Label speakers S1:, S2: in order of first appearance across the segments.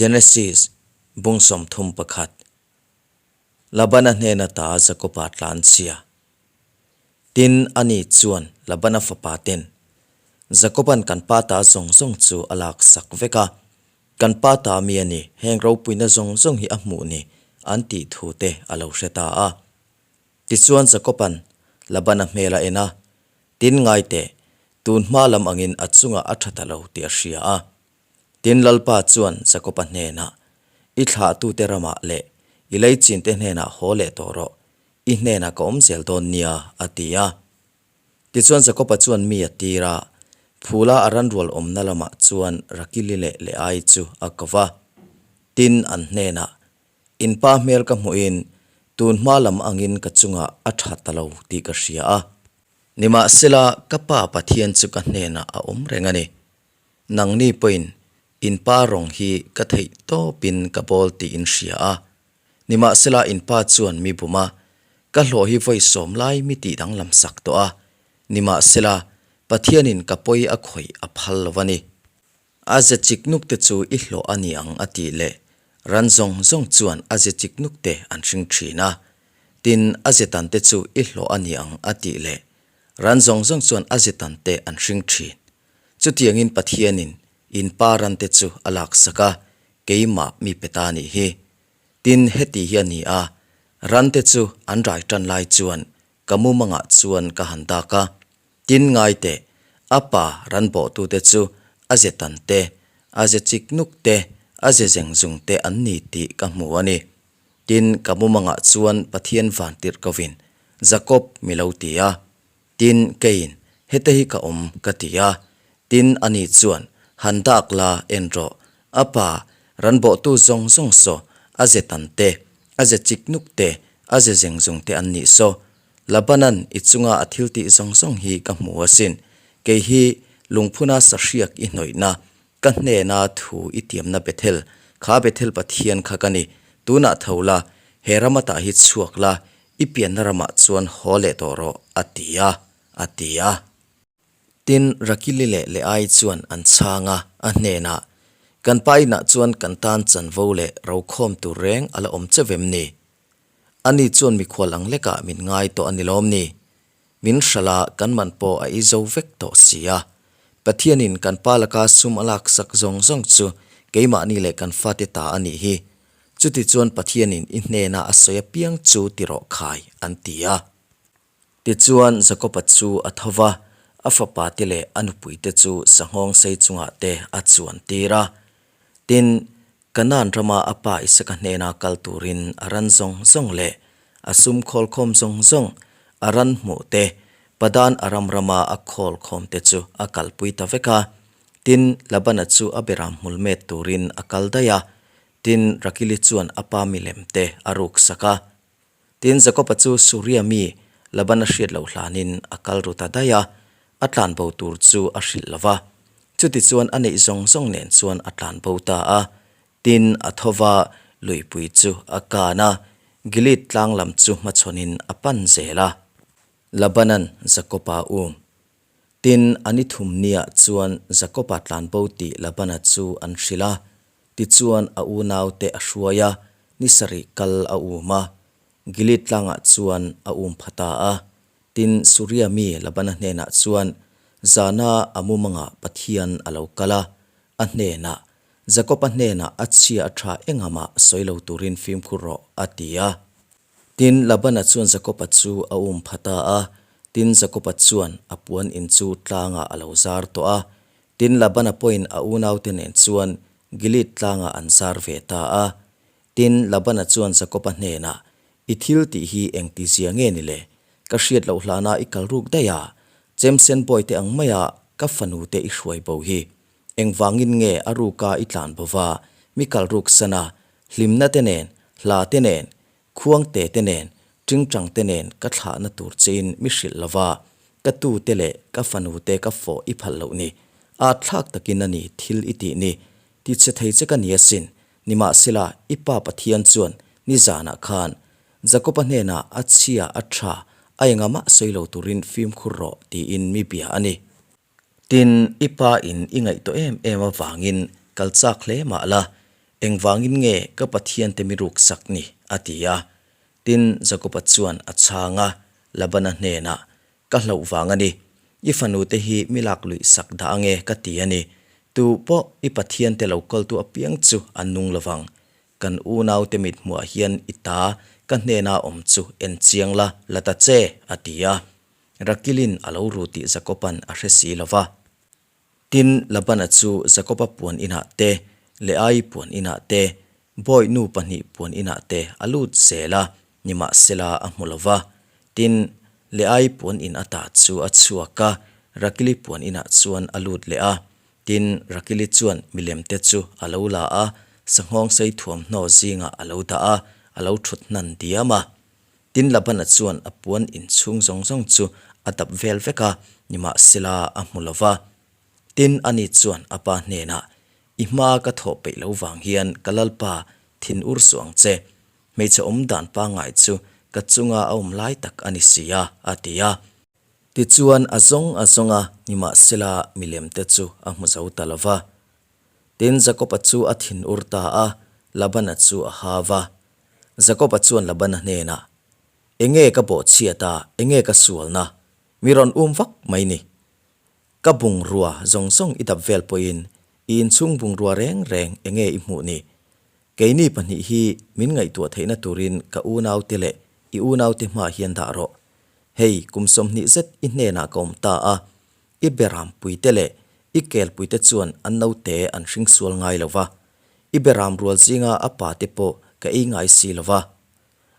S1: Genesis, bung 31. Labana hnena ta Jakoba tlan chhia. Tin, ani chuan Labana fapa ten, Jakoban kan pa ta zawng zawng chu a lak sak vek a, kan pa ta mi a ni, heng ropuina zawng zawng hi a hmuh ni, an tih thu te a lo hre ta a. Tichuan Jakoban Labana hmel a en a, Tin ngai teh, tun hma lam angin a chungah a tha ta lo tih a hria a. Tin Lalpa chuan Jakoba hnenah, I thlahtute ramah leh i leichinte hnenah haw leh tawh rawh, i hnenah ka awm zel dawn nia, a ti a. Tichuan Jakoba chuan mi a tir a, phula a ranrual awmna lamah chuan Rakili leh Leai chu a ko va. Tin an hnenah, In pa hmel ka hmuhin tun hma lam angin ka chungah a tha ta lo tih ka hria a. Nimahsela, ka pa Pathian chu ka hnenah a awm reng a ni. Nangni pawhin in pa rawng hi ka theih tawpin ka bawl tih in hria a. Nimahsela, in pa chuan mi bum a, ka hlawh hi vawi sawm lai mi tih danglam sak tawh a. Nimahsela, Pathianin ka pawi a khawih a phal lo a ni. A ze chik nuk te chu i hlawh a ni ang a tih leh ran zawng zawng chuan a ze chik nuk te an hring thin a. Tin, a ze tan te chu i hlawh a ni ang a tih leh ran zawng zawng chuan a ze tan te an hring thin. Chutiangin Pathianin in pa ran te chu a laksak a, keimah mi pe ta nih hi. Tin, heti hi a ni a, ran te chu an rai tan lai chuan ka mumangah chuan ka han dak a. Tin ngai teh, a pa ran bawhtute chu a ze tan te, a ze chik nuk te, a ze zeng zung te an ni tih ka hmu a ni. Tin, ka mumangah chuan Pathian van tirh kovin, Jakob mi lo ti a. Tin, keiin, Hete hi ka awm, ka ti a. Tin, ani chuan, Han dak la, en rawh. A pa, ran bawhtu zawng zawng saw, a ze tan te, a ze chik nuk te, a ze zeng zung te an nih saw. Labanan i chunga a thil tih zawng zawng hi ka hmu asin. Kei hi lungphuna sahriak i hnawihna, ka hnena thu i tiamna Bethel, kha Bethel Pathian kha ka ni. Tunah tho la, he rama tah hi chhuak la, i pianna ramah chuan haw leh tawh rawh, a ti a, a ti a. Tin, Rakili leh Leai chuan an chhang a, a hnenah, Kan pa inah chuan kan tan chanvo leh rokhawm tur reng a la awm che vem ni? Ani chuan mikhual ang lekah min ngai tawh a ni lawm ni? Min hralh a, kan man pawh a ei zo vek tawh si a. Pathianin kan pa laka sum a laksak zawng zawng chu keimahni leh kan fate ta a nih hi. Chuti chuan Pathianin i hnena a sawi apiang chu ti rawh khai, an ti a. Tichuan Jakoba chu a tho va, a fapate leh a nupuite chu sanghawng sei chungah te a chuan tir a. Tin, Kanaan rama a pa Isaka hnena kal turin a ran zawng zawng leh a sum khawlkhawm zawng zawng, a ran hmuh te, Padan Aram rama a khawlkhawm te chu a kalpui ta vek a. Tin, Labana chu a beram hmul met turin a kal daih a. Tin, Rakili chuan a pa milem te a ruksak a. Tin, Jakoba chu Suria mi Labana hriat loh hlanin a kal ru ta daih a, a tlanbo tur chu a hrilh lo va. Chutichuan a neih zawng zawng nen chuan a tlanbo ta a. Tin, a tho va, luipui chu a kan a, Gilead tlang lam chu hmachhawnin a pan zel a. Labanan Jakoba um. Tin, a ni thum niah chuan Jakoba tlanbo tih Labana chu an hrilh a. Tichuan a unaute a hruai a, ni sarih kal a um a, Gilead tlangah chuan a um pha ta a. Tin, Suria mi Labana hnenah chuan zana a mumangah Pathian a lo kal a, a hnenah, Jakob-a hnenah a chhia a tha engahmah sawi lo turin fimkhur rawh, a ti a. Tin, Labana chuan Jakob-a chu a um pha ta a, tin, Jakob-a chuan a puan in chu tlangah a lo zar tawh a. Tin, Labana pawhin a unaute nen chuan Gilead tlangah an zar ve ta a. Tin, Labana chuan Jakoba hnenah, I thil tih hi engti zia nge ni le? Ka hriat loh hlana i kal ruk daih a, chemsen bawite ang maia ka fanute i hruai bo hi. Engvangin nge a ruka i tlan bo va, mi kal ruk san a, hlimna te nen, hla te nen, Khuangte te nen, tingtang te nen ka thlahna tur chein mi hrilh lo va, ka tu te leh ka fanu te ka fawh i phal loh ni. At thlak takin a ni thil i tih ni. Ti che thei che ka ni asin. Nimahsela, i pa Pathian chuan nizanah khan Jakoba hnenah a chhia a tha a engah mah sawi lo turin fimkhur rawh tiin mi bia a ni. Tin, i pa in i ngaihtuah em em avangin kal chak hle mah la, Engvangin nge ka pathiante mi ruksak ni? a ti a. Tin, Jakoba chuan a chhang a, Labana hnenah, Ka hlauh vang a ni. I fanute hi mi lak luih sak dah ange ka ti a ni. Tu pawh i pathiante lo kaltu apiang chu an nung lovang. Kan unaute mithmuah hian i ta ka hnena awm chu en chiang la, la ta che, a ti a. Rakilin a lo ru tih Jakoba'n a hre si lo va. Tin, Labana chu Jakoba puan inah te, Leai puan inah te, bawi nu pahnih puan inah te a lut zel a, nimahsela a hmu lo va. Tin, Leai puan in ata chu a chhuak a, Rakili puan inah chuan a lut leh a. Tin, Rakili chuan milemte chu a lo la a, sanghawngsei thuamhnaw zingah a lo dah a, a lo thut hnan diam a. Tin, Labana chuan a puan inchhung zawng zawng chu a dap vel vek a, nimahsela a hmu lo va. Tin, ani chuan a pa hnenah, I hma ka thawh peih lo vang hian ka lalpa thin ur suh ang che. Hmeichhe awm dan pangngai chu ka chunga a awm lai tak a ni si a, a ti a. Tichuan a zawng a zawng a, nimahsela milemte chu a hmu zo ta lo va. Tin, Jakoba chu a thin ur ta a, Labana chu a ha va. Jakoba chuan Labana hnenah, Enge ka bawhchhiat a, enge ka sualna? Mi rawn um vak mai ni. Ka bungrua zawng zawng i dap vel pawhin i inchhung bungrua reng reng enge i hmuh ni? Keini pahnih hi min ngaihtuah theihna turin ka unaute leh i unaute hmaah hian dah rawh. Hei, kum 20 zet i hnenah ka awm ta a, I berampuite leh i kelpuite chuan an naute an hring sual ngai lo va, i beram rual zinga a pate pawh ka ei ngai si lo va,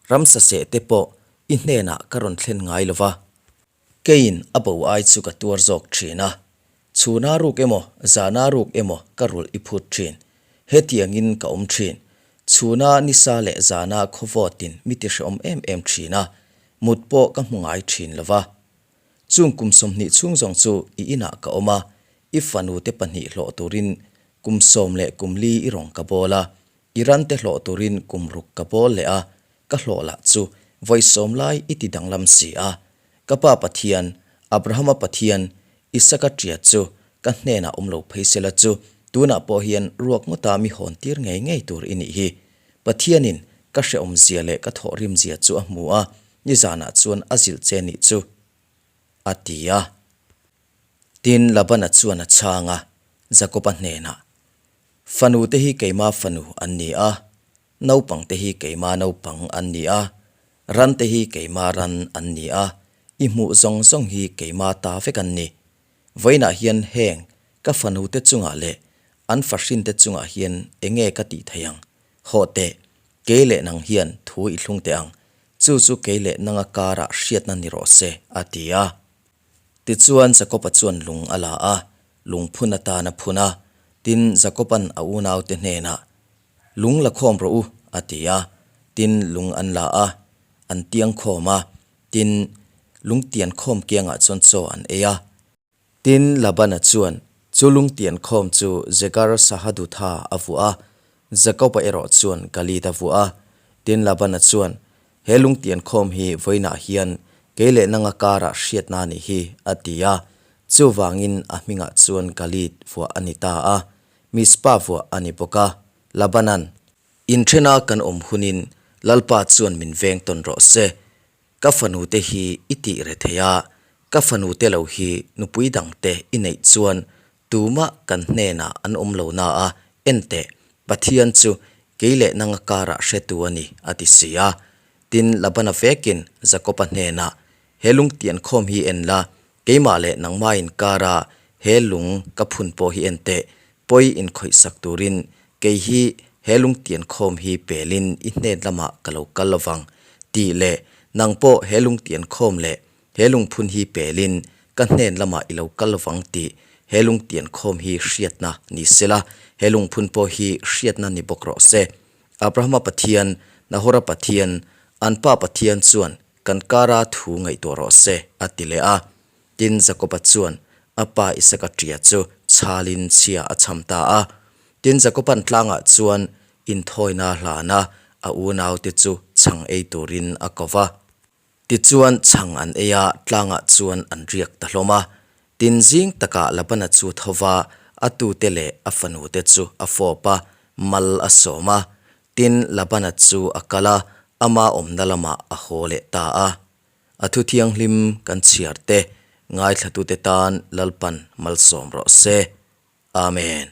S1: ramsa sehte pawh i hnenah ka rawn thlen ngai lo va. Keiin a bo ai chu ka tuar zawk thin a, chhuna ruk emaw zana ruk emaw ka rulh i phut thin. Hetiangin ka awm thin. Chhuna nisa leh zana khawvawtin mi ti hrehawm em em thin a, mut pawh ka hmu ngai thin lo va. Chung kum 20 chhung zawng chu i inah ka awm a, i fanute pahnih hlawh turin kum sawm leh kum li i rawn ka bawl a, i rante hlawh turin kum ruk ka bawl leh a, ka hlawh lah chu vawi sawm lai i ti danglam si a. Ka pa Pathian, Abrahama Pathian, Isaka tia chu ka hnenah awm lo phei sela chu tunah pawh hian ruak ngawta mi hawn tir ngei ngei tur i nih hi. Pathianin ka hrehawmzia leh ka thawhrimzia chu a hmu a, Nizanah chuan a zilh che nih chu, a ti a. Tin, Labana chuan a chhang a, Jakoba hnenah, Fanute hi keima fanu an ni a, naupangte hi keima naupang an ni a, rante hi keima ran an ni a, i hmuh zawng zawng hi keima ta vek an ni. Vawiinah hian heng ka fanute chungah leh an fahrinte chungah hian enge ka tih theih ang? Hawh teh, kei leh nang hian thu i thlung teh ang, chu chu kei leh nanga karah hriatna ni rawh se, a ti a. Tichuan Jakoba chuan lung a la a, lungphun atan a phun a. Tin, Jakoba'n a unaute hnenah, Lung la khawm rawh u, a ti a. Tin, lung an la a, an tiang khawm a. Tin, lungtian khawm kiangah chuan chaw an ei a. Tin, Labana chuan chu lungtian khawm chu Jegar Sahadutha a vuah a, Jakoba erawh chuan Galid a vuah a. Tin, Labana chuan, He lungtian khawm hi vawiinah hian kei leh nanga karah hriatna a nih hi, a ti a. Chuvangin a hmingah chuan Galid vuah a ni ta a, Mizpah vuah a ni bawk a. Labana'n, Inthena kan awm hunin Lalpa chuan min veng tawn rawh se, Ka fanute hi i tih re thei a, ka fanute lo hi nupui dangte i neih chuan tumah kan hnenah an awm lo na a, en teh, Pathian chu kei leh nanga karah hretu a ni, a ti si a. Tin, Labana vekin Jakoba hnenah, He lungtian khawm hi en la, keimah leh nangmah inkara he lung ka phun pawh hi en teh, pawi inkhawihsak turin kei hi he lungtian khawm hi pelin i hnen lamah ka lo kal lovang tih leh nang pawh he lungtian khawm leh he lungphun hi pelin ka hnen lamah i lo kal lovang tih he lungtian khawm hi hriatna ni sela, he lungphun pawh hi hriatna ni bawk rawh se. Abrahama Pathian, Nahora Pathian, an pa Pathian chuan kan kara thu ngaihtuah rawh se, a ti leh a. Tin, Jakoba chuan a pa Isaka ṭia chu chhalin chhia a chham ta a. Tin, Jakoba'n tlangah chuan inthawina a hlan a, a unaute chu chhang ei turin a ko va. Tichuan, chhang an ei a, tlangah chuan an riak ta hlawm a. Tin, zing takah Labana chu tho va, a tute leh a fanute chu a fawp a. Mal a sawm a, tin Labana chu a kal a, ama awmna lamah a haw leh ta a. A thu thianghlim kan chhiar te ngaithlatute tan Lalpan malsawm rawh se. Amen.